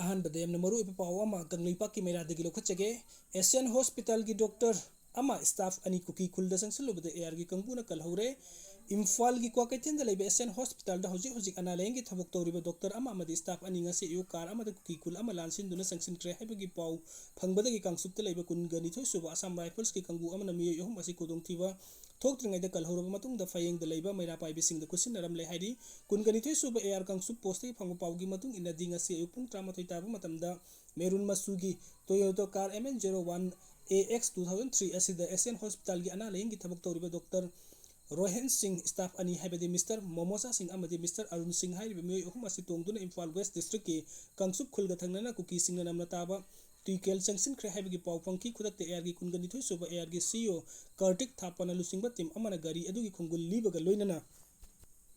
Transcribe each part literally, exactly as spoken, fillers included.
ꯑꯍꯥꯟꯕꯗ ꯌꯥꯝꯅ ꯃꯔꯨꯑꯣꯏꯕ ꯄꯥꯎ ꯑꯃ ꯀꯪꯂꯩꯄꯥꯛꯀꯤ ꯃꯩꯔꯥꯗꯒꯤ ꯂꯧꯈꯠꯆꯒꯦ꯫ ꯑꯦꯁꯤꯌꯥꯟ ꯍꯣꯁꯄꯤꯇꯥꯜꯒꯤ ꯗꯣꯛꯇꯔ ꯑꯃ ꯁ꯭ꯇꯥꯐ ꯑꯅꯤ ꯀꯨꯀꯤ ꯈꯨꯜꯗ ꯆꯪꯁꯤꯜꯂꯨꯕꯗ ꯑꯦ ꯑꯥꯔꯒꯤ ꯀꯥꯡꯕꯨꯅ ꯀꯜꯍꯧꯔꯦ꯫ ꯏꯝꯐꯥꯜꯒꯤ ꯀ꯭ꯋꯥꯀꯩꯊꯦꯜꯗ ꯂꯩꯕ ꯑꯦꯁꯤꯌꯥꯟ ꯍꯣꯁꯄꯤꯇꯥꯜꯗ ꯍꯧꯖꯤꯛ ꯍꯧꯖꯤꯛ ꯑꯅꯥ ꯂꯥꯌꯦꯡꯒꯤ ꯊꯕꯛ ꯇꯧꯔꯤꯕ ꯗꯣꯛꯇꯔ ꯑꯃ ꯑꯃꯗꯤ ꯁ꯭ꯇꯥꯐ ꯑꯅꯤ ꯉꯁꯤ ꯑꯌꯨꯛ ꯀꯥꯔ ꯑꯃꯗ ꯀꯨꯀꯤ ꯈꯨꯜ ꯑꯃ ꯂꯥꯟꯁꯤꯟꯗꯨꯅ ꯆꯪꯁꯤꯟꯈ꯭ꯔꯦ ꯍꯥꯏꯕꯒꯤ ꯄꯥꯎ ꯐꯪꯕꯗꯒꯤ ꯀꯥꯡꯆꯨꯞꯇ ꯂꯩꯕ ꯀꯨꯟꯒ ꯅꯤꯊꯣꯏ ꯁꯨꯕ ꯑꯁꯥꯝ ꯔꯥꯏꯐꯜꯁꯀꯤ ꯀꯥꯡꯕꯨ ꯑꯃꯅ ꯃꯤꯑꯣꯏ ꯑꯍꯨꯝ ꯑꯁꯤ ꯈꯨꯗꯣꯡꯊꯤꯕ ꯊꯣꯛꯇ꯭ꯔꯤꯉꯩꯗ ꯀꯜꯍꯧꯔꯕ ꯃꯇꯨꯡꯗ ꯐꯌꯦꯡꯗ ꯂꯩꯕ ꯃꯩꯔꯥ ꯄꯥꯏꯕꯤꯁꯤꯡꯗ ꯈꯨꯠꯁꯤꯟꯅꯔꯝꯂꯦ ꯍꯥꯏꯔꯤ꯫ ꯀꯨꯟꯒ ꯅꯤꯊꯣꯏ ꯁꯨꯕ ꯑꯦ ꯑꯥꯔ ꯀꯥꯡꯆꯨꯞ ꯄꯣꯁꯇꯒꯤ ꯐꯪꯕ ꯄꯥꯎꯒꯤ ꯃꯇꯨꯡ ꯏꯟꯅꯗꯤ ꯉꯁꯤ ꯑꯌꯨꯛ ꯄꯨꯡ ꯇꯔꯥꯃꯥꯊꯣꯏ ꯇꯥꯕ ꯃꯇꯝꯗ ꯃꯦꯔꯨꯟ ꯃꯆꯨꯒꯤ Toyota car M N zero one A X two thousand three ꯑꯁꯤꯗ ꯑꯦꯁꯤꯌꯥꯟ ꯍꯣꯁꯄꯤꯇꯥꯜꯒꯤ ꯑꯅꯥ ꯂꯥꯌꯦꯡꯒꯤ ꯊꯕꯛ ꯇꯧꯔꯤꯕ ꯗꯣꯛꯇꯔ ꯔꯣꯍꯦꯟ ꯁꯤꯡ, ꯁ꯭ꯇꯥꯐ ꯑꯅꯤ ꯍꯥꯏꯕꯗꯤ ꯃꯤꯁꯇꯔ ꯃꯣꯃꯣꯁꯥ ꯁꯤꯡ ꯑꯃꯗꯤ ꯃꯤꯁꯇꯔ ꯑꯔꯨꯟ ꯁꯤꯡ ꯍꯥꯏꯔꯤꯕ ꯃꯤꯑꯣꯏ ꯑꯍꯨꯝ ꯑꯁꯤ ꯇꯣꯡꯗꯨꯅ ꯏꯝꯐꯥꯜ ꯋꯦꯁ ꯗꯤꯁꯇ꯭ꯔꯤꯛꯀꯤ ꯀꯥꯡꯆꯨꯞ ꯈꯨꯜꯒ ꯊꯪꯅꯅ ꯀꯨꯀꯤꯁꯤꯡꯅ ꯅꯝꯅ ꯇꯥꯕ ꯇꯨꯏꯀꯦꯜ ꯆꯪꯁꯤꯟꯈ꯭ꯔꯦ ꯍꯥꯏꯕꯒꯤ ꯄꯥꯎ ꯐꯪꯈꯤ꯫ ꯈꯨꯗꯛꯇ ꯑꯦ ꯑꯥꯔꯒꯤ ꯀꯨꯟꯒ ꯅꯤꯊꯣꯏ ꯁꯨꯕ ꯑꯦ ꯑꯥꯔꯒꯤ ꯁꯤ ꯏ ꯑꯣ ꯀꯥꯔꯇꯤꯛ ꯊꯥꯄꯥꯅ ꯂꯨꯆꯤꯡꯕ ꯇꯤꯝ ꯑꯃꯅ ꯒꯥꯔꯤ ꯑꯗꯨꯒꯤ ꯈꯣꯡꯒꯨꯜ ꯂꯤꯕꯒ ꯂꯣꯏꯅꯅ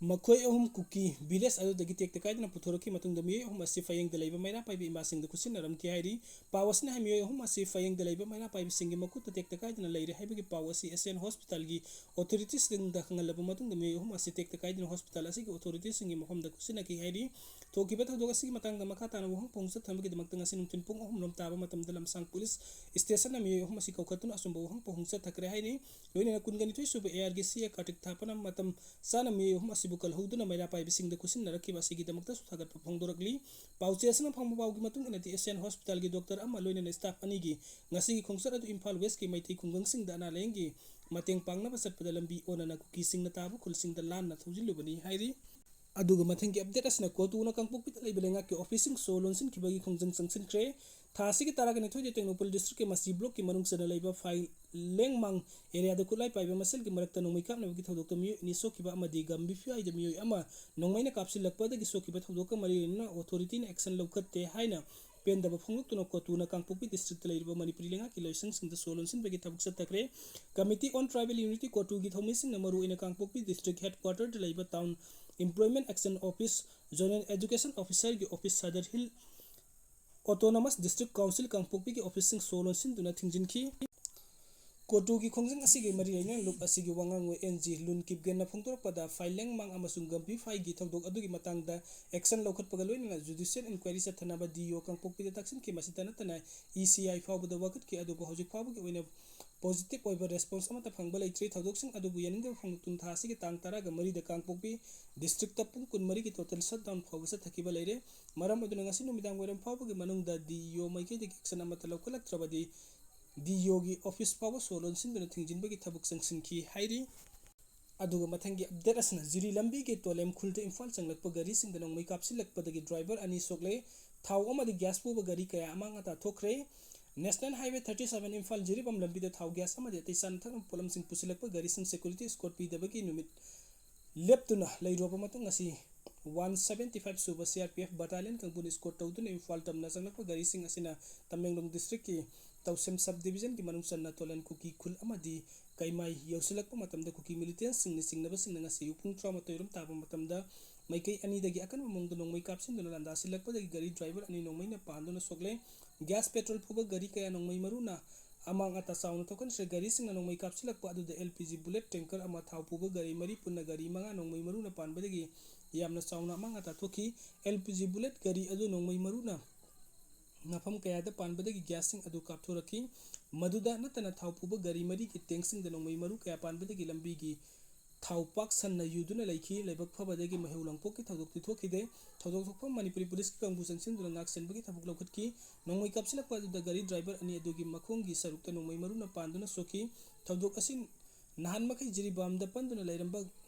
ꯃꯈꯣꯏ ꯑꯍꯨꯝ ꯀꯨꯀꯤ ꯚꯤꯂꯦꯖ ꯑꯗꯨꯗꯒꯤ ꯇꯦꯛꯇ ꯀꯥꯏꯗꯅ ꯄꯨꯊꯣꯔꯛꯈꯤ꯫ ꯃꯇꯨꯡꯗ ꯃꯤꯑꯣꯏ ꯑꯍꯨꯝ ꯑꯁꯤ ꯐꯌꯦꯡꯗ ꯂꯩꯕ ꯃꯩꯔꯥ ꯄꯥꯏꯕꯤ ꯏꯃꯥꯁꯤꯡꯗ ꯈꯨꯠꯁꯤꯟꯅꯔꯝꯈꯤ ꯍꯥꯏꯔꯤ꯫ ꯄꯥꯎ ꯑꯁꯤꯅ ꯍꯥꯏ ꯃꯤꯑꯣꯏ ꯑꯍꯨꯝ ꯑꯁꯤ ꯐꯌꯦꯡꯗ ꯂꯩꯕ ꯃꯩꯔꯥ ꯄꯥꯏꯕꯤꯁꯤꯡꯒꯤ ꯃꯈꯨꯠꯇ ꯇꯦꯛꯇ ꯀꯥꯏꯗꯅ ꯂꯩꯔꯦ ꯍꯥꯏꯕꯒꯤ ꯄꯥꯎ ꯑꯁꯤ ꯑꯦꯁꯤꯌꯥꯟ ꯍꯣꯁꯄꯤꯇꯥꯜꯒꯤ ꯑꯣꯊꯣꯔꯤꯇꯤꯁꯤꯡꯗ ꯈꯪꯍꯜꯂꯕ ꯃꯇꯨꯡꯗ ꯃꯤꯑꯣꯏ ꯑꯍꯨꯝ ꯑꯁꯤ ꯇꯦꯛꯇ ꯀꯥꯏꯗꯅ ꯍꯣꯁꯄꯤꯇꯥꯜ ꯑꯁꯤꯒꯤ ꯑꯣꯊꯣꯔꯤꯇꯤꯁꯤꯡꯒꯤ ꯃꯐꯝꯗ ꯈꯨꯠꯁꯤꯟꯅꯈꯤ ꯍꯥꯏꯔꯤ꯫ ꯊꯣꯛꯈꯤꯕ ꯊꯧꯗꯣꯛ ꯑꯁꯤꯒꯤ ꯃꯇꯥꯡꯗ ꯃꯈꯥ ꯇꯥꯅ ꯋꯥꯍꯪ ꯐꯥꯎꯍꯪ ꯆꯠꯊꯅꯕꯒꯤꯗꯃꯛꯇ ꯉꯁꯤ ꯅꯨꯡꯊꯤꯜ ꯄꯨꯡ ꯑꯍꯨꯝ ꯔꯣꯝ ꯇꯥꯕ ꯃꯇꯝꯗ ꯂꯝꯁꯥꯡ ꯄꯨꯂꯤꯁ ꯁ꯭ꯇꯦꯁꯟꯅ ꯃꯤꯑꯣꯏ ꯑꯍꯨꯝ ꯑꯁꯤ ꯀꯧꯈꯠꯇꯨꯅ ꯑꯆꯨꯝꯕ ꯋꯥꯍꯪ ꯐꯥꯎꯍꯪ ꯆꯠꯊꯈ꯭ꯔꯦ ꯍꯥꯏꯔꯤ꯫ ꯂꯣꯏꯅꯅ ꯀꯨꯟꯒ ꯅꯤꯊꯣꯏ ꯁꯨꯕ ꯑꯦ ꯑꯥꯔꯒꯤ ꯁꯤ ꯑꯦ ꯀꯥꯔꯇꯤꯛ ꯊꯥꯄꯅ ꯃꯇꯝ ꯆꯥꯅ ꯃꯤꯑꯣꯏ ꯑꯍꯨꯝ ꯑꯁꯤꯕꯨ ꯀꯜꯍꯧꯗꯨꯅ ꯃꯩꯔꯥ ꯄꯥꯏꯕꯁꯤꯡꯗ ꯈꯨꯠꯁꯤꯟꯅꯔꯛꯈꯤꯕ ꯑꯁꯤꯒꯤꯗꯃꯛꯇꯁꯨ ꯊꯥꯒꯠꯄ ꯐꯣꯡꯗꯣꯔꯛꯂꯤ꯫ ꯄꯥꯎꯆꯦ ꯑꯁꯤꯅ ꯐꯪꯕ ꯄꯥꯎꯒꯤ ꯃꯇꯨꯡ ꯏꯟꯅꯗꯤ ꯑꯦꯁꯤꯌꯥꯟ ꯍꯣꯁꯄꯤꯇꯥꯜꯒꯤ ꯗꯣꯛꯇꯔ ꯑꯃ ꯂꯣꯏꯅꯅ ꯁ꯭ꯇꯥꯐ ꯑꯅꯤꯒꯤ ꯉꯁꯤꯒꯤ ꯈꯣꯡꯆꯠ ꯑꯗꯨ ꯏꯝꯐꯥꯜ ꯋꯦꯁꯀꯤ ꯃꯩꯇꯩ ꯈꯨꯡꯒꯪꯁꯤꯡꯗ ꯑꯅꯥ ꯂꯥꯌꯦꯡꯒꯤ ꯃꯇꯦꯡ ꯄꯥꯡꯅꯕ ꯆꯠꯄꯗ ꯂꯝꯕꯤ ꯑꯣꯟꯅꯅ ꯀꯨꯀꯤꯁꯤꯡꯅ ꯇꯥꯕ ꯈꯨꯜꯁꯤꯡꯗ ꯂꯥꯟꯅ ꯊꯧꯖꯤꯜꯂꯨꯕꯅꯤ ꯍꯥꯏꯔꯤ꯫ ꯑꯗꯨꯒ ꯃꯊꯪꯒꯤ ꯑꯞꯗꯦꯠ ꯑꯁꯤꯅ ꯀꯣꯇꯨꯅ ꯀꯥꯡꯄꯣꯛꯄꯤꯗ ꯂꯩꯕ ꯂꯩꯉꯥꯛꯀꯤ ꯑꯣꯐꯤꯁꯁꯤꯡ ꯁꯣ ꯂꯣꯟꯁꯤꯟꯈꯤꯕꯒꯤ ꯈꯣꯡꯖꯪ ꯆꯪꯁꯤꯟꯈ꯭ꯔꯦ꯫ ꯊꯥ ꯑꯁꯤꯒꯤ ꯇꯔꯥꯒ ꯅꯤꯊꯣꯏꯗ ꯇꯦꯡꯅꯧꯄꯜ ꯗꯤꯁꯇ꯭ꯔꯤꯛꯀꯤ ꯃꯁꯤ ꯕ꯭ꯂꯣꯛꯀꯤ ꯃꯅꯨꯡ ꯆꯟꯅ ꯂꯩꯕ ꯐꯥꯏꯂꯦꯡꯃꯥꯡ ꯑꯦꯔꯤꯌꯥꯗ ꯈꯨꯠꯂꯥꯏ ꯄꯥꯏꯕ ꯃꯁꯦꯜꯒꯤ ꯃꯔꯛꯇ ꯅꯣꯡꯃꯩ ꯀꯥꯞꯅꯕꯒꯤ ꯊꯧꯗꯣꯛꯇ ꯃꯤꯑꯣꯏ ꯑꯅꯤ ꯁꯣꯛꯈꯤꯕ ꯑꯃꯗꯤ ꯒꯝꯕꯤꯐ꯭ꯌꯨ ꯍꯥꯏꯗ ꯃꯤꯑꯣꯏ ꯑꯃ ꯅꯣꯡꯃꯩꯅ ꯀꯥꯞꯁꯤꯜꯂꯛꯄꯗꯒꯤ ꯁꯣꯛꯈꯤꯕ ꯊꯧꯗꯣꯛꯀ ꯃꯔꯤ ꯂꯩꯅꯅ ꯑꯣꯊꯣꯔꯤꯇꯤꯅ ꯑꯦꯛꯁꯟ ꯂꯧꯈꯠꯇꯦ ꯍꯥꯏꯅ ꯄꯦꯟꯗꯕ ꯐꯣꯡꯗꯣꯛꯇꯨꯅ ꯀꯣꯇꯨꯅ ꯀꯥꯡꯄꯣꯛꯄꯤ ꯗꯤꯁꯇ꯭ꯔꯤꯛꯇ ꯂꯩꯔꯤꯕ ꯃꯅꯤꯄꯨꯔꯤ ꯂꯩꯉꯥꯛꯀꯤ ꯂꯣꯏꯁꯪꯁꯤꯡꯗ ꯁꯣ ꯂꯣꯟꯁꯤꯟꯕꯒꯤ ꯊꯕꯛ ꯆꯠꯊꯈ꯭ꯔꯦ꯫ Committee on Tribal Unity ꯀꯣꯇꯨꯒꯤ ꯊꯧꯃꯤꯁꯤꯡꯅ ꯃꯔꯨꯑꯣꯏꯅ ꯀꯥꯡꯄꯣꯛꯄꯤ ꯗꯤꯁꯇ꯭ꯔꯤꯛ ꯍꯦꯗꯀ꯭ꯋꯥꯇꯔꯗ ꯂꯩꯕ town employment exchange office, zonal education ꯑꯣꯐꯤꯁꯔꯒꯤ office, Sadar hill autonomous district council ꯀꯥꯡꯄꯣꯛꯄꯤꯒꯤ ꯑꯣꯐꯤꯁꯁꯤꯡ ꯁꯣ ꯂꯣꯟꯁꯤꯟꯗꯨꯅ ꯊꯤꯡꯖꯤꯟꯈꯤ꯫ ꯀꯣꯇꯨꯒꯤ ꯈꯣꯡꯖꯪ ꯑꯁꯤꯒꯤ ꯃꯔꯤ ꯂꯩꯅꯅ ꯂꯨꯞ ꯑꯁꯤꯒꯤ ꯋꯥꯉꯥꯡꯂꯣꯏ ꯑꯦꯟ ꯖꯤ ꯂꯨꯟ ꯀꯤꯞꯒꯦꯟꯅ ꯐꯣꯡꯗꯣꯔꯛꯄꯗ, ꯐꯥꯏꯂꯦꯡꯃꯥꯡ ꯑꯃꯁꯨꯡ ꯒꯝꯄꯤꯐꯥꯏꯒꯤ ꯊꯧꯗꯣꯛ ꯑꯗꯨꯒꯤ ꯃꯇꯥꯡꯗ action ꯂꯧꯈꯠꯄꯒ ꯂꯣꯏꯅꯅ judicial inquiry ꯆꯠꯊꯅꯕ ꯗꯤ ꯏ ꯑꯣ ꯀꯥꯡꯄꯣꯛꯄꯤꯗ ꯇꯛꯁꯤꯟꯈꯤ꯫ ꯃꯁꯤꯇ ꯅꯠꯇꯅ ꯏ ꯁꯤ ꯑꯥꯏ ꯐꯥꯎꯕꯗ ꯋꯥꯀꯠꯈꯤ, ꯑꯗꯨꯕꯨ ꯍꯧꯖꯤꯛ ꯐꯥꯎꯕꯒꯤ ꯑꯣꯏꯅ positive ꯑꯣꯏꯕ response ꯑꯃꯠꯇ ꯐꯪꯕ ꯂꯩꯇ꯭ꯔꯤ꯫ ꯊꯧꯗꯣꯛꯁꯤꯡ ꯑꯗꯨꯕꯨ ꯌꯥꯅꯤꯡꯗꯕ ꯐꯣꯡꯗꯣꯛꯇꯨꯅ ꯊꯥ ꯑꯁꯤꯒꯤ ꯇꯥꯡ ꯇꯔꯥꯒ ꯃꯔꯤꯗ ꯀꯥꯡꯄꯣꯛꯄꯤ district ꯇ ꯄꯨꯡ ꯀꯨꯟꯃꯔꯤꯒꯤ total shutdown ꯐꯥꯎꯕ ꯆꯠꯊꯈꯤꯕ ꯂꯩꯔꯦ꯫ ꯃꯔꯝ ꯑꯗꯨꯅ ꯉꯁꯤ ꯅꯨꯃꯤꯗꯥꯡ ꯋꯥꯏꯔꯝ ꯐꯥꯎꯕꯒꯤ ꯃꯅꯨꯡꯗ ꯗꯤ ꯏ ꯑꯣ ꯃꯥꯏꯀꯩꯗꯒꯤ action ꯑꯃꯠꯇ ꯂꯧꯈꯠꯂꯛꯇ꯭ꯔꯕꯗꯤ ꯗꯤ ꯏ ꯑꯣꯒꯤ office ꯐꯥꯎꯕ ꯁꯣ ꯂꯣꯟꯁꯤꯟꯗꯨꯅ ꯊꯤꯡꯖꯤꯟꯕꯒꯤ ꯊꯕꯛ ꯆꯪꯁꯤꯟꯈꯤ ꯍꯥꯏꯔꯤ꯫ ꯑꯗꯨꯒ ꯃꯊꯪꯒꯤ update ꯑꯁꯤꯅ ꯖꯤꯔꯤ ꯂꯝꯕꯤꯒꯤ ꯇꯣꯂꯦꯝ ꯈꯨꯜꯗ ꯏꯝꯐꯥꯜ ꯆꯪꯂꯛꯄ ꯒꯥꯔꯤꯁꯤꯡꯗ ꯅꯣꯡꯃꯩ ꯀꯥꯞꯁꯤꯜꯂꯛꯄꯗꯒꯤ driver ꯑꯅꯤ ꯁꯣꯛꯂꯦ꯫ ꯊꯥꯎ ꯑꯃꯗꯤ gas ꯄꯨꯕ ꯒꯥꯔꯤ ꯀꯌꯥ ꯑꯃꯥꯡ ꯑꯇꯥ ꯊꯣꯛꯈ꯭ꯔꯦ꯫ National Highway thirty seven Imphal Jiribam ꯂꯝꯕꯤꯗ ꯊꯥꯎ, gas ꯑꯃꯗꯤ ꯑꯇꯩ ꯆꯥꯅ ꯊꯛꯅꯕ ꯄꯣꯠꯂꯝꯁꯤꯡ ꯄꯨꯁꯤꯜꯂꯛꯄ ꯒꯥꯔꯤꯁꯤꯡ security escort ꯄꯤꯗꯕꯒꯤ ꯅꯨꯃꯤꯠ ꯂꯦꯞꯇꯨꯅ ꯂꯩꯔꯨꯔꯕ ꯃꯇꯨꯡ, ꯉꯁꯤ one seventy five ꯁꯨꯕ C R P F battalion ꯀꯥꯡꯕꯨꯅ escort ꯇꯧꯗꯨꯅ ꯏꯝꯐꯥꯜ ꯇꯝꯅ ꯆꯪꯂꯛꯄ ꯒꯥꯔꯤꯁꯤꯡ ꯑꯁꯤꯅ ꯇꯃꯦꯡꯂꯣꯡ district ꯀꯤ ꯇꯧꯁꯦꯝ sub division ꯒꯤ ꯃꯅꯨꯡ ꯆꯟꯅ ꯇꯣꯂꯦꯟ ꯀꯨꯀꯤ ꯈꯨꯜ ꯑꯃꯗꯤ ꯀꯩꯃꯥꯏ ꯌꯧꯁꯤꯜꯂꯛꯄ ꯃꯇꯝꯗ, ꯀꯨꯀꯤ militants ꯁꯤꯡꯅ ꯆꯤꯡꯅꯕꯁꯤꯡꯅ ꯉꯁꯤ ꯑꯌꯨꯛ ꯄꯨꯡ ꯇꯔꯥꯃꯥꯊꯣꯏ ꯔꯣꯝ ꯇꯥꯕ ꯃꯇꯝꯗ ꯃꯥꯏꯀꯩ ꯑꯅꯤꯗꯒꯤ ꯑꯀꯟꯕ ꯃꯑꯣꯡꯗ ꯅꯣꯡꯃꯩ ꯀꯥꯞꯁꯤꯟꯗꯨꯅ ꯂꯥꯟꯗꯥꯁꯤꯜꯂꯛꯄꯗꯒꯤ ꯒꯥꯔꯤ driver ꯑꯅꯤ ꯅꯣꯡꯃꯩꯅ ꯄꯥꯟꯗꯨꯅ ꯁꯣꯛꯂꯦ꯫ Gas, petrol ꯄꯨꯕ ꯒꯥꯔꯤ ꯀꯌꯥ ꯅꯣꯡꯃꯩ ꯃꯔꯨꯅ ꯑꯃꯥꯡ ꯑꯇꯥ ꯆꯥꯎꯅ ꯊꯣꯛꯍꯟꯈ꯭ꯔꯦ꯫ ꯒꯥꯔꯤꯁꯤꯡꯅ ꯅꯣꯡꯃꯩ ꯀꯥꯞꯁꯤꯜꯂꯛꯄ ꯑꯗꯨꯗ L P G bullet tanker ꯑꯃ, ꯊꯥꯎ ꯄꯨꯕ ꯒꯥꯔꯤ ꯃꯔꯤ, ꯄꯨꯟꯅ ꯒꯥꯔꯤ ꯃꯉꯥ ꯅꯣꯡꯃꯩ ꯃꯔꯨꯅ ꯄꯥꯟꯕꯗꯒꯤ ꯌꯥꯝꯅ ꯆꯥꯎꯅ ꯑꯃꯥꯡ ꯑꯇꯥ ꯊꯣꯛꯈꯤ꯫ L P G bullet ꯒꯥꯔꯤ ꯑꯗꯨ ꯅꯣꯡꯃꯩ ꯃꯔꯨꯅ ꯃꯐꯝ ꯀꯌꯥꯗ ꯄꯥꯟꯕꯗꯒꯤ gas ꯁꯤꯡ ꯑꯗꯨ ꯀꯥꯞꯊꯣꯔꯛꯈꯤ꯫ ꯃꯗꯨꯗ ꯅꯠꯇꯅ ꯊꯥꯎ ꯄꯨꯕ ꯒꯥꯔꯤ ꯃꯔꯤꯒꯤ tank ꯁꯤꯡꯗ ꯅꯣꯡꯃꯩ ꯃꯔꯨ ꯀꯌꯥ ꯄꯥꯟꯕꯗꯒꯤ ꯂꯝꯕꯤꯒꯤ ꯊꯥꯎ ꯄꯥꯛ ꯁꯟꯅ ꯌꯨꯗꯨꯅ ꯂꯩꯈꯤ꯫ ꯂꯥꯏꯕꯛ ꯐꯕꯗꯒꯤ ꯃꯍꯩ ꯂꯥꯡꯄꯣꯛꯀꯤ ꯊꯧꯗꯣꯛꯇꯤ ꯊꯣꯛꯈꯤꯗꯦ꯫ ꯊꯧꯗꯣꯛ ꯊꯣꯛꯐꯝ ꯃꯅꯤꯄꯨꯔꯤ police ꯀꯤ ꯀꯥꯡꯕꯨ ꯆꯪꯁꯤꯟꯗꯨꯅ ꯉꯥꯛ ꯁꯦꯟꯕꯒꯤ ꯊꯕꯛ ꯂꯧꯈꯠꯈꯤ꯫ ꯅꯣꯡꯃꯩ ꯀꯥꯞꯁꯤꯜꯂꯛꯄ ꯑꯗꯨꯗ ꯒꯥꯔꯤ driver ꯑꯅꯤ ꯑꯗꯨꯒꯤ ꯃꯈꯣꯡꯒꯤ ꯁꯔꯨꯛꯇ ꯅꯣꯡꯃꯩ ꯃꯔꯨꯅ ꯄꯥꯟꯗꯨꯅ ꯁꯣꯛꯈꯤ꯫ ꯊꯧꯗꯣꯛ ꯑꯁꯤ ꯅꯍꯥꯟ ꯃꯈꯩ ꯖꯤꯔꯤꯕꯥꯝꯗ ꯄꯟꯗꯨꯅ ꯂꯩꯔꯝꯕ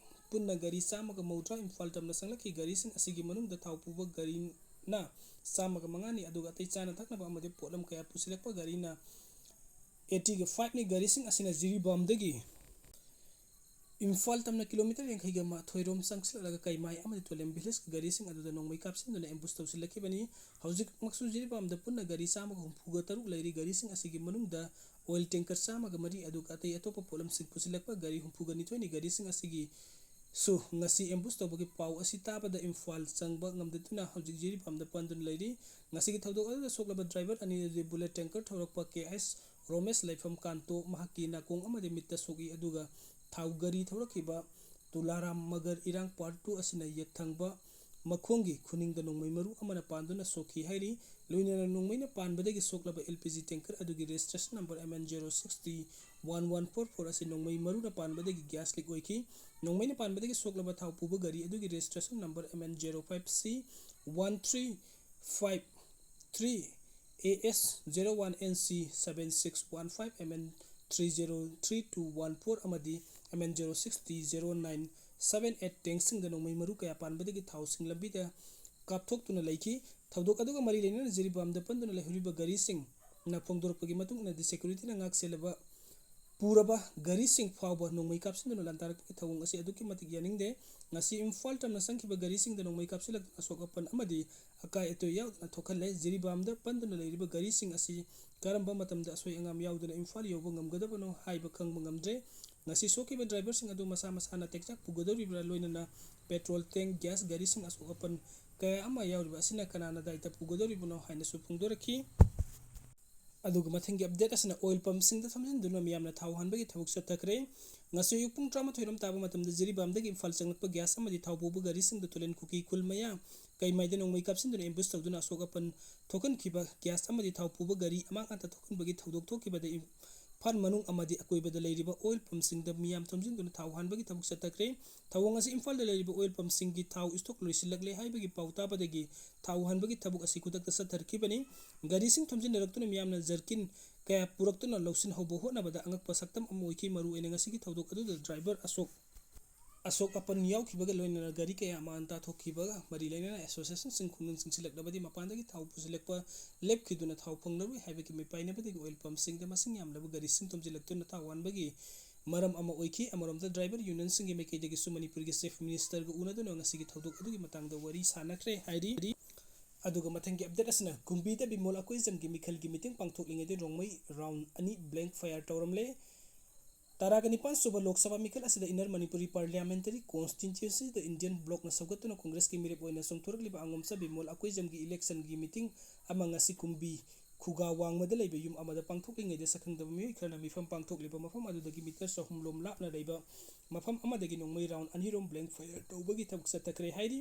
ꯄꯨꯟꯅ ꯒꯥꯔꯤ ꯆꯥꯝꯃꯒ ꯃꯧꯗ꯭ꯔꯥ ꯏꯝꯐꯥꯜ ꯇꯝꯅ ꯆꯪꯂꯛꯈꯤ꯫ ꯒꯥꯔꯤꯁꯤꯡ ꯑꯁꯤꯒꯤ ꯃꯅꯨꯡꯗ ꯊꯥꯎ ꯄꯨꯕ ꯒꯥꯔꯤꯅ ꯆꯥꯝꯃꯒ ꯃꯉꯥꯅꯤ, ꯑꯗꯨꯒ ꯑꯇꯩ ꯆꯥꯅ ꯊꯛꯅꯕ ꯑꯃꯗꯤ ꯄꯣꯠꯂꯝ ꯀꯌꯥ ꯄꯨꯁꯤꯜꯂꯛꯄ ꯒꯥꯔꯤꯅ eighty five ꯅꯤ꯫ ꯒꯥꯔꯤꯁꯤꯡ ꯑꯁꯤꯅ ꯖꯤꯔꯤꯕꯥꯝꯗꯒꯤ ꯏꯝꯐꯥꯜ ꯇꯝꯅ kilometre ꯌꯥꯡꯈꯩꯒ ꯃꯥꯊꯣꯏ ꯔꯣꯝ ꯆꯪꯁꯤꯜꯂꯛꯂꯒ ꯀꯩꯃꯥꯏ ꯑꯃꯗꯤ ꯇꯣꯂꯦꯝ village ꯀꯤ ꯒꯥꯔꯤꯁꯤꯡ ꯑꯗꯨꯗ ꯅꯣꯡꯃꯩ ꯀꯥꯞꯁꯤꯟꯗꯨꯅ ambush ꯇꯧꯁꯤꯜꯂꯛꯈꯤꯕꯅꯤ꯫ ꯍꯧꯖꯤꯛꯃꯛꯁꯨ ꯖꯤꯔꯤꯕꯥꯝꯗ ꯄꯨꯟꯅ ꯒꯥꯔꯤ ꯆꯥꯝꯃꯒ ꯍꯨꯝꯐꯨꯒ ꯇꯔꯨꯛ ꯂꯩꯔꯤ꯫ ꯒꯥꯔꯤꯁꯤꯡ ꯑꯁꯤꯒꯤ ꯃꯅꯨꯡꯗ oil tanker ꯆꯥꯝꯃꯒ ꯃꯔꯤ, ꯑꯗꯨꯒ ꯑꯇꯩ ꯑꯇꯣꯞꯄ ꯄꯣꯠꯂꯝꯁꯤꯡ ꯄꯨꯁꯤꯜꯂꯛꯄ ꯒꯥꯔꯤ ꯍꯨꯝꯐꯨꯒ ꯅꯤꯊꯣꯏꯅꯤ꯫ ꯒꯥꯔꯤꯁꯤꯡ ꯑꯁꯤꯒꯤꯁꯨ ꯉꯁꯤ ambush ꯇꯧꯕꯒꯤ ꯄꯥꯎ ꯑꯁꯤ ꯇꯥꯕꯗ ꯏꯝꯐꯥꯜ ꯆꯪꯕ ꯉꯝꯗꯗꯨꯅ ꯍꯧꯖꯤꯛ ꯖꯤꯔꯤꯕꯥꯝꯗ ꯄꯟꯗꯨꯅ ꯂꯩꯔꯤ꯫ ꯉꯁꯤꯒꯤ ꯊꯧꯗꯣꯛ ꯑꯗꯨꯗ ꯁꯣꯛꯂꯕ driver ꯑꯅꯤ ꯑꯗꯨꯗꯤ bullet tanker ꯊꯧꯔꯛꯄ K S ꯔꯣꯃꯦꯁ ꯂꯩꯐꯝ ꯀꯥꯟꯇꯣ ꯃꯍꯥꯛꯀꯤ ꯅꯥꯀꯣꯡ ꯑꯃꯗꯤ ꯃꯤꯠꯇ ꯁꯣꯛꯏ, ꯑꯗꯨꯒ ꯊꯥꯎ ꯒꯥꯔꯤ ꯊꯧꯔꯛꯈꯤꯕ ꯇꯨꯂꯥꯔꯥꯝ ꯃꯒꯔ ꯏꯔꯥꯡ ꯄꯥꯔꯠ ꯇꯨ ꯑꯁꯤꯅ ꯌꯦꯠꯊꯪꯕ ꯃꯈꯣꯡꯒꯤ ꯈꯨꯅꯤꯡꯗ ꯅꯣꯡꯃꯩ ꯃꯔꯨ ꯑꯃꯅ ꯄꯥꯟꯗꯨꯅ ꯁꯣꯛꯈꯤ ꯍꯥꯏꯔꯤ꯫ ꯂꯣꯏꯅꯅ ꯅꯣꯡꯃꯩꯅ ꯄꯥꯟꯕꯗꯒꯤ ꯁꯣꯛꯂꯕ ꯑꯦꯜ ꯄꯤ ꯖꯤ ꯇꯦꯡꯀꯔ ꯑꯗꯨꯒꯤ registration number M N zero six T one one four four ꯑꯁꯤ ꯅꯣꯡꯃꯩ ꯃꯔꯨꯅ ꯄꯥꯟꯕꯗꯒꯤ ꯒ꯭ꯌꯥꯁ ꯂꯤꯛ ꯑꯣꯏꯈꯤ꯫ ꯅꯣꯡꯃꯩꯅ ꯄꯥꯟꯕꯗꯒꯤ ꯁꯣꯛꯂꯕ ꯊꯥꯎ ꯄꯨꯕ ꯒꯥꯔꯤ ꯑꯗꯨꯒꯤ registration number M N zero five C one three five three A S zero one N C seven six one five M N three zero three two one four ꯑꯃꯗꯤ M N zero six T zero nine seven eight ꯇꯦꯡꯁꯤꯡꯗ ꯅꯣꯡꯃꯩ ꯃꯔꯨ ꯀꯌꯥ ꯄꯥꯟꯕꯗꯒꯤ ꯊꯥꯎꯁꯤꯡ ꯂꯝꯕꯤꯗ ꯀꯥꯞꯊꯣꯛꯇꯨꯅ ꯂꯩꯈꯤ꯫ ꯊꯧꯗꯣꯛ ꯑꯗꯨꯒ ꯃꯔꯤ ꯂꯩꯅꯅ ꯖꯤꯔꯤꯕꯥꯝꯗ ꯄꯟꯗꯨꯅ ꯂꯩꯍꯧꯔꯤꯕ ꯒꯥꯔꯤꯁꯤꯡꯅ ꯐꯣꯡꯗꯣꯔꯛꯄꯒꯤ ꯃꯇꯨꯡ ꯏꯟꯅꯗꯤ, ꯁꯦꯀ꯭ꯌꯨꯔꯤꯇꯤꯅ ꯉꯥꯛꯁꯦꯜꯂꯕ ꯄꯨꯔꯕ ꯒꯥꯔꯤꯁꯤꯡ ꯐꯥꯎꯕ ꯅꯣꯡꯃꯩ ꯀꯥꯞꯁꯤꯟꯗꯨꯅ ꯂꯥꯟꯗꯥꯔꯛꯄꯒꯤ ꯊꯧꯑꯣꯡ ꯑꯁꯤ ꯑꯗꯨꯛꯀꯤ ꯃꯇꯤꯛ ꯌꯥꯅꯤꯡꯗꯦ꯫ ꯉꯁꯤ ꯏꯝꯐꯥꯜ ꯇꯝꯅ ꯆꯪꯈꯤꯕ ꯒꯥꯔꯤꯁꯤꯡꯗ ꯅꯣꯡꯃꯩ ꯀꯥꯞꯁꯤꯜꯂꯛꯇꯨꯅ ꯑꯁꯣꯛ ꯑꯄꯟ ꯑꯃꯗꯤ ꯑꯀꯥꯏ ꯑꯇꯣꯏ ꯌꯥꯎꯗꯅ ꯊꯣꯛꯍꯜꯂꯦ꯫ ꯖꯤꯔꯤꯕꯥꯝꯗ ꯄꯟꯗꯨꯅ ꯂꯩꯔꯤꯕ ꯒꯥꯔꯤꯁꯤꯡ ꯑꯁꯤ ꯀꯔꯝꯕ ꯃꯇꯝꯗ ꯑꯁꯣꯏ ꯑꯉꯥꯝ ꯌꯥꯎꯗꯅ ꯏꯝꯐꯥꯜ ꯌꯧꯕ ꯉꯝꯒꯗꯕꯅꯣ ꯍꯥꯏꯕ ꯈꯪꯕ ꯉꯝꯗ꯭ꯔꯦ꯫ ꯉꯁꯤ ꯁꯣꯛꯈꯤꯕ ꯗ꯭ꯔꯥꯏꯚꯔꯁꯤꯡ ꯑꯗꯨ ꯃꯁꯥ ꯃꯁꯥꯅ ꯇꯦꯛꯆꯥꯛ ꯄꯨꯒꯗꯧꯔꯤꯕ꯭ꯔꯥ, ꯂꯣꯏꯅꯅ ꯄꯦꯇ꯭ꯔꯣꯜ ꯇꯦꯡ, ꯒ꯭ꯌꯥꯁ, ꯒꯥꯔꯤꯁꯤꯡ ꯑꯁꯣꯛ ꯑꯄꯟ ꯀꯌꯥ ꯑꯃ ꯌꯥꯎꯔꯤꯕ ꯑꯁꯤꯅ ꯀꯅꯥꯅ ꯗꯥꯏꯇ ꯄꯨꯒꯗꯧꯔꯤꯕꯅꯣ ꯍꯥꯏꯅꯁꯨ ꯐꯣꯡꯗꯣꯔꯛꯈꯤ꯫ ꯑꯗꯨꯒ ꯃꯊꯪꯒꯤ ꯑꯞꯗꯦꯠ ꯑꯁꯤꯅ ꯑꯣꯏꯜ ꯄꯝꯁꯤꯡꯗ ꯊꯝꯖꯤꯟꯗꯨꯅ ꯃꯤꯌꯥꯝꯅ ꯊꯥꯎ ꯍꯥꯟꯕꯒꯤ ꯊꯕꯛ ꯆꯠꯊꯈ꯭ꯔꯦ꯫ ꯉꯁꯤ ꯑꯌꯨꯛ ꯄꯨꯡ ꯇꯔꯥꯃꯥꯊꯣꯏ ꯔꯣꯝ ꯇꯥꯕ ꯃꯇꯝꯗ ꯖꯤꯔꯤꯕꯥꯝꯗꯒꯤ ꯏꯝꯐꯥꯜ ꯆꯪꯂꯛꯄ ꯒ꯭ꯌꯥꯁ ꯑꯃꯗꯤ ꯊꯥꯎ ꯄꯨꯕ ꯒꯥꯔꯤꯁꯤꯡꯗ ꯇꯨꯂꯦꯟ ꯈꯨꯀꯤ ꯈꯨꯜ ꯃꯌꯥ ꯀꯩꯃꯥꯏꯗ ꯅꯣꯡꯃꯩ ꯀꯥꯞꯁꯤꯟꯗꯨꯅ ꯑꯦꯝꯕꯨꯁ ꯇꯧꯗꯨꯅ ꯑꯁꯣꯛ ꯑꯄꯟ ꯊꯣꯛꯍꯟꯈꯤꯕ ꯒ꯭ꯌꯥꯁ ꯑꯃꯗꯤ ꯊꯥꯎ ꯄꯨꯕ ꯒꯥꯔꯤ ꯑꯃꯥꯡ ꯑꯇꯥ ꯊꯣꯛꯍꯟꯕꯒꯤ ꯊꯧꯗꯣꯛ ꯊꯣꯛꯈꯤꯕꯗ ꯏꯝꯐꯥꯜ ꯃꯅꯨꯡ ꯑꯃꯗꯤ ꯑꯀꯣꯏꯕꯗ ꯂꯩꯔꯤꯕ ꯑꯣꯏꯜ ꯄꯝꯁꯤꯡꯗ ꯃꯤꯌꯥꯝ ꯊꯣꯝꯖꯤꯟꯗꯨꯅ ꯊꯥꯎ ꯍꯥꯟꯕꯒꯤ ꯊꯕꯛ ꯆꯠꯊꯈ꯭ꯔꯦ꯫ ꯊꯧꯑꯣꯡ ꯑꯁꯤ ꯏꯝꯐꯥꯜꯗ ꯂꯩꯔꯤꯕ ꯑꯣꯏꯜ ꯄꯝꯁꯤꯡꯒꯤ ꯊꯥꯎ ꯏꯁꯇꯣꯛ ꯂꯣꯏꯁꯤꯜꯂꯛꯂꯦ ꯍꯥꯏꯕꯒꯤ ꯄꯥꯎ ꯇꯥꯕꯗꯒꯤ ꯊꯥꯎ ꯍꯥꯟꯕꯒꯤ ꯊꯕꯛ ꯑꯁꯤ ꯈꯨꯗꯛꯇ ꯆꯠꯊꯔꯛꯈꯤꯕꯅꯤ꯫ ꯒꯥꯔꯤꯁꯤꯡ ꯊꯣꯝꯖꯤꯟꯅꯔꯛꯇꯨꯅ ꯃꯤꯌꯥꯝꯅ ꯖꯔꯀꯤꯟ ꯀꯌꯥ ꯄꯨꯔꯛꯇꯨꯅ ꯂꯧꯁꯤꯟꯍꯧꯕ ꯍꯣꯠꯅꯕꯗ ꯑꯉꯛꯄ ꯁꯛꯇꯝ ꯑꯃ ꯑꯣꯏꯈꯤ꯫ ꯃꯔꯨꯑꯣꯏꯅ ꯉꯁꯤꯒꯤ ꯊꯧꯗꯣꯛ ꯑꯗꯨꯗ ꯗ꯭ꯔꯥꯏꯚꯔ ꯑꯁꯣꯛ ꯑꯁꯣꯛ ꯑꯄꯟ ꯌꯥꯎꯈꯤꯕꯒ ꯂꯣꯏꯅꯅ ꯒꯥꯔꯤ ꯀꯌꯥ ꯑꯃꯥꯡ ꯇꯥꯊꯣꯛꯈꯤꯕꯒ ꯃꯔꯤ ꯂꯩꯅꯅ ꯑꯦꯁꯣꯁꯤꯌꯦꯁꯟꯁꯤꯡ ꯈꯨꯡꯒꯪ ꯆꯪꯁꯤꯜꯂꯛꯂꯕꯗꯤ ꯃꯄꯥꯟꯗꯒꯤ ꯊꯥꯎ ꯄꯨꯁꯤꯜꯂꯛꯄ ꯂꯦꯞꯈꯤꯗꯨꯅ ꯊꯥꯎ ꯐꯪꯂꯔꯣꯏ ꯍꯥꯏꯕꯒꯤ ꯃꯤꯄꯥꯏꯅꯕꯗꯒꯤ ꯑꯣꯏꯜ ꯄꯝꯁꯤꯡꯗ ꯃꯁꯤꯡ ꯌꯥꯝꯂꯕ ꯒꯥꯔꯤꯁꯤꯡ ꯊꯣꯝꯖꯤꯜꯂꯛꯇꯨꯅ ꯊꯥꯎ ꯍꯥꯟꯕꯒꯤ ꯃꯔꯝ ꯑꯃ ꯑꯣꯏꯈꯤ꯫ ꯑꯃꯔꯣꯝꯗ ꯗ꯭ꯔꯥꯏꯚꯔ ꯌꯨꯅꯤꯌꯟꯁꯤꯡꯒꯤ ꯃꯥꯏꯀꯩꯗꯒꯤꯁꯨ ꯃꯅꯤꯄꯨꯔꯒꯤ ꯆꯤꯐ ꯃꯤꯅꯤꯁꯇꯔꯒ ꯎꯅꯗꯨꯅ ꯉꯁꯤꯒꯤ ꯊꯧꯗꯣꯛ ꯑꯗꯨꯒꯤ ꯃꯇꯥꯡꯗ ꯋꯥꯔꯤ ꯁꯥꯅꯈ꯭ꯔꯦ ꯍꯥꯏꯔꯤ꯫ ꯑꯗꯨꯒ ꯃꯊꯪꯒꯤ ꯑꯞꯗꯦꯠ ꯑꯁꯤꯅ ꯀꯨꯝꯕꯤꯗ ꯕꯤꯃꯣꯜ ꯑꯀꯣꯏꯖꯝꯒꯤ ꯃꯤꯈꯜꯒꯤ ꯃꯤꯇꯤꯡ ꯄꯥꯡꯊꯣꯛꯂꯤꯉꯩꯗ ꯔꯣꯡꯃꯩ ꯔꯥꯎꯟ ꯑꯅꯤ ꯕ꯭ꯂꯦꯡ ꯐꯥꯌꯔ ꯇꯧꯔꯝꯂꯦ꯫ ꯇꯔꯥꯒ ꯅꯤꯄꯥꯟ ꯁꯨꯕ ꯂꯣꯛ ꯁꯚꯥ ꯃꯤꯈꯜ ꯑꯁꯤꯗ ꯏꯟꯅꯔ ꯃꯅꯤꯄꯨꯔꯤ ꯄꯥꯔꯂꯤꯌꯥꯃꯦꯟꯇꯔꯤ ꯀꯣꯟꯁꯇꯤꯇ꯭ꯌꯨꯟꯁꯤꯗ ꯏꯟꯗꯤꯌꯟ ꯕ꯭ꯂꯣꯛꯅ ꯁꯧꯒꯠꯇꯨꯅ ꯀꯣꯡꯒ꯭ꯔꯦꯁꯀꯤ ꯃꯤꯔꯦꯞ ꯑꯣꯏꯅ ꯆꯣꯡꯊꯣꯔꯛꯂꯤꯕ ꯑꯉꯣꯝꯆꯥ ꯕꯤꯃꯣꯜ ꯑꯀꯣꯏꯖꯝꯒꯤ ꯏꯂꯦꯛꯁꯟꯒꯤ ꯃꯤꯇꯤꯡ ꯑꯃ ꯉꯁꯤ ꯀꯨꯝꯕꯤ ꯈꯨꯒꯥ ꯋꯥꯡꯃꯗ ꯂꯩꯕ ꯌꯨꯝ ꯑꯃꯗ ꯄꯥꯡꯊꯣꯛꯂꯤꯉꯩꯗ ꯁꯛꯈꯪꯗꯕ ꯃꯤꯑꯣꯏ ꯈꯔꯅ ꯃꯤꯐꯝ ꯄꯥꯡꯊꯣꯛꯂꯤꯕ ꯃꯐꯝ ꯑꯗꯨꯗꯒꯤ ꯃꯤꯇꯔ ꯆꯍꯨꯝ ꯂꯣꯝ ꯂꯥꯞꯅ ꯂꯩꯕ ꯃꯐꯝ ꯑꯃꯗꯒꯤ ꯅꯣꯡꯃꯩ ꯔꯥꯎꯟ ꯑꯅꯤꯔꯣꯝ ꯕ꯭ꯂꯦꯡ ꯐꯥꯌꯔ ꯇꯧꯕꯒꯤ ꯊꯕꯛ ꯆꯠꯊꯈ꯭ꯔꯦ ꯍꯥꯏꯔꯤ꯫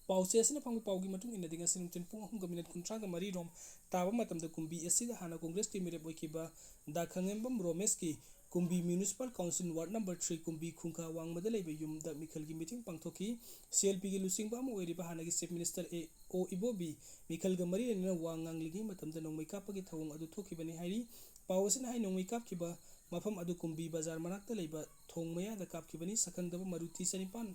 ꯄꯥꯎꯆꯦ ꯑꯁꯤꯅ ꯐꯪꯕ ꯄꯥꯎꯒꯤ ꯃꯇꯨꯡ ꯏꯟꯅꯗꯤ, ꯉꯁꯤ ꯅꯨꯡꯊꯤꯜ ꯄꯨꯡ ꯑꯍꯨꯝꯒ ꯃꯤꯅꯠ ꯀꯨꯟꯊ꯭ꯔꯥꯒ ꯃꯔꯤ ꯔꯣꯝ ꯇꯥꯕ ꯃꯇꯝꯗ ꯀꯨꯝꯕꯤ ꯑꯁꯤꯗ ꯍꯥꯟꯅ ꯀꯣꯡꯒ꯭ꯔꯦꯁꯀꯤ ꯃꯤꯔꯦꯞ ꯑꯣꯏꯈꯤꯕ ꯗꯥ ꯈꯪꯉꯦꯝꯕꯝ ꯔꯣꯃꯦꯁꯀꯤ Kumbi municipal council ward number three Kumbi ꯈꯨꯡꯒꯥ ꯋꯥꯡꯃꯗ ꯂꯩꯕ ꯌꯨꯝꯗ ꯃꯤꯈꯜꯒꯤ ꯃꯤꯇꯤꯡ ꯄꯥꯡꯊꯣꯛꯈꯤ꯫ ꯁꯤ ꯑꯦꯜ ꯄꯤꯒꯤ ꯂꯨꯆꯤꯡꯕ ꯑꯃ ꯑꯣꯏꯔꯤꯕ ꯍꯥꯟꯅꯒꯤ ꯆꯤꯐ ꯃꯤꯅꯤꯁꯇꯔ ꯑꯦ ꯑꯣ ꯏꯕꯣꯕꯤ ꯃꯤꯈꯜꯒ ꯃꯔꯤ ꯂꯩꯅꯅ ꯋꯥ ꯉꯥꯡꯂꯤꯉꯩ ꯃꯇꯝꯗ ꯅꯣꯡꯃꯩ ꯀꯥꯞꯄꯒꯤ ꯊꯧꯑꯣꯡ ꯑꯗꯨ ꯊꯣꯛꯈꯤꯕꯅꯤ ꯍꯥꯏꯔꯤ꯫ ꯄꯥꯎ ꯑꯁꯤꯅ ꯍꯥꯏ, ꯅꯣꯡꯃꯩ ꯀꯥꯞꯈꯤꯕ ꯃꯐꯝ ꯑꯗꯨ ꯀꯨꯝꯕꯤ ꯕꯖꯥꯔ ꯃꯅꯥꯛꯇ ꯂꯩꯕ ꯊꯣꯡ ꯃꯌꯥꯗ ꯀꯥꯞꯈꯤꯕꯅꯤ꯫ ꯁꯛꯈꯪꯗꯕ ꯃꯔꯨꯇꯤ ꯆꯅꯤꯄꯥꯟ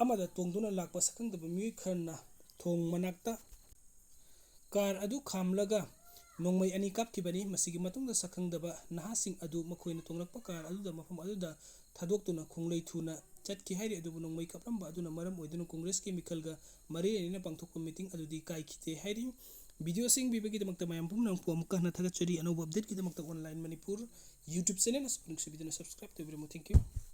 ꯑꯃꯗ ꯇꯣꯡꯗꯨꯅ ꯂꯥꯛꯄ ꯁꯛꯈꯪꯗꯕ ꯃꯤꯑꯣꯏ ꯈꯔꯅ ꯊꯣꯡ ꯃꯅꯥꯛꯇ ꯀꯥꯔ ꯑꯗꯨ ꯈꯥꯝꯂꯒ ꯅꯣꯡꯃꯩ ꯑꯅꯤ ꯀꯥꯞꯈꯤꯕꯅꯤ꯫ ꯃꯁꯤꯒꯤ ꯃꯇꯨꯡꯗ ꯁꯛꯈꯪꯗꯕ ꯅꯍꯥꯁꯤꯡ ꯑꯗꯨ ꯃꯈꯣꯏꯅ ꯇꯣꯡꯂꯛꯄ ꯀꯥꯔ ꯑꯗꯨꯗ ꯃꯐꯝ ꯑꯗꯨꯗ ꯊꯥꯗꯣꯛꯇꯨꯅ ꯈꯣꯡꯂꯩ ꯊꯨꯅ ꯆꯠꯈꯤ ꯍꯥꯏꯔꯤ꯫ ꯑꯗꯨꯕꯨ ꯅꯣꯡꯃꯩ ꯀꯥꯞꯂꯝꯕ ꯑꯗꯨꯅ ꯃꯔꯝ ꯑꯣꯏꯗꯨꯅ ꯀꯣꯡꯒ꯭ꯔꯦꯁꯀꯤ ꯃꯤꯈꯜꯒ ꯃꯔꯤ ꯂꯩꯅꯅ ꯄꯥꯡꯊꯣꯛꯄ ꯃꯤꯇꯤꯡ ꯑꯗꯨꯗꯤ ꯀꯥꯏꯈꯤꯗꯦ ꯍꯥꯏꯔꯤ꯫ ꯚꯤꯗꯤꯑꯣꯁꯤꯡ ꯄꯤꯕꯒꯤꯗꯃꯛꯇ ꯃꯌꯥꯝ ꯄꯨꯝꯅꯃꯛꯄꯨ ꯑꯃꯨꯛꯀ ꯍꯟꯅ ꯊꯥꯒꯠꯆꯔꯤ꯫ ꯑꯅꯧꯕ ꯑꯞꯗꯦꯠꯀꯤꯗꯃꯛꯇ ꯑꯣꯟꯂꯥꯏꯟ ꯃꯅꯤꯄꯨꯔ ꯌꯨꯇ꯭ꯌꯨꯕ ꯆꯦꯅꯦꯜ ꯑꯁꯤꯕꯨ ꯅꯨꯡꯁꯤꯕꯤꯗꯨꯅ ꯁꯕꯁꯀ꯭ꯔꯥꯏꯕ ꯇꯧꯕꯤꯔꯝꯃꯨ꯫ Thank you꯫